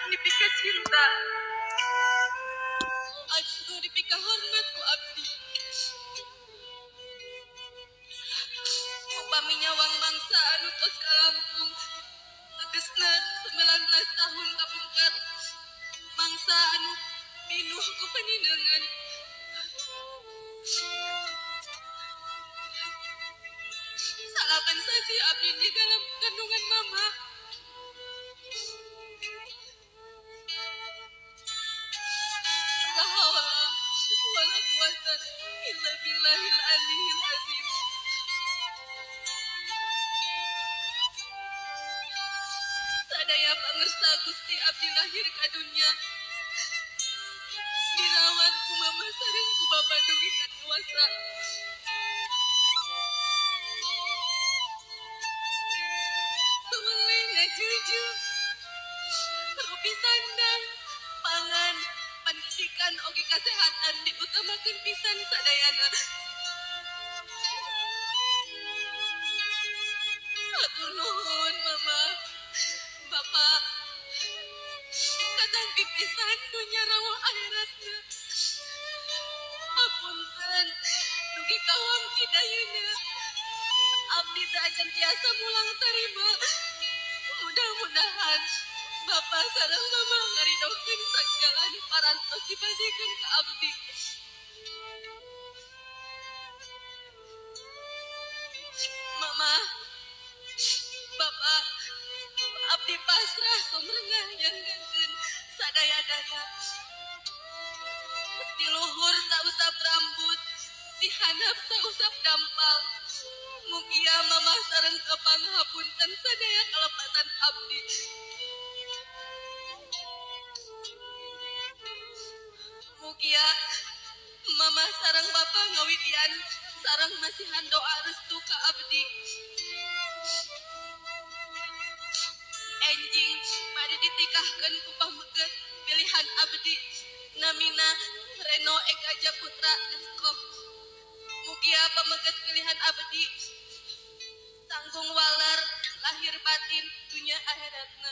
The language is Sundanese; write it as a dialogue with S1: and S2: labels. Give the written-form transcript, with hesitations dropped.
S1: Dipika cinta, anu dipika hormat ku abdi. Upami nyawang mangsa anu tos kalampung, tegesna 19 tahun kapungker, mangsa anu pinuh ku paninengan. Salapan sasi abdi di dalam kandungan mama. La haula wala quwata illa billahil aliyil azim. Sadaya pangersa Gusti abdi lahir ka dunya, dirawat ku mama sareng ku bapa dugi ka dewasa. Tumeleh ngajuju, rupi sandang, pangan, pendidikan oge kesehatan diutamakeun pisan sadayana. Hatur nuhun mama, bapak, katangki pisan dunya rawuh akhiratna. Hapunten dugi kawam kidayuna. Abdi teu acan tiasa mulang tarima. Mudah-mudahan bapak sareng mama ngaridokeun sagala anu parantos dipasihkeun ka abdi. Mama, bapak, abdi pasrah sumrengah nyanggakeun sadaya-daya. Ti luhur sausap rambut, ti handap sausap dampal. Mugia mama sareng kepang hapunten sadaya kalepatan abdi. Mugia mama sareng bapa ngawitian sareng masihan doa restu ka abdi. Enjing bade ditikahkeun ku pameget pilihan abdi namina Reno Eka Japutra Eskom. Mugia pameget pilihan abdi tanggung waler lahir batin dunia akhiratna.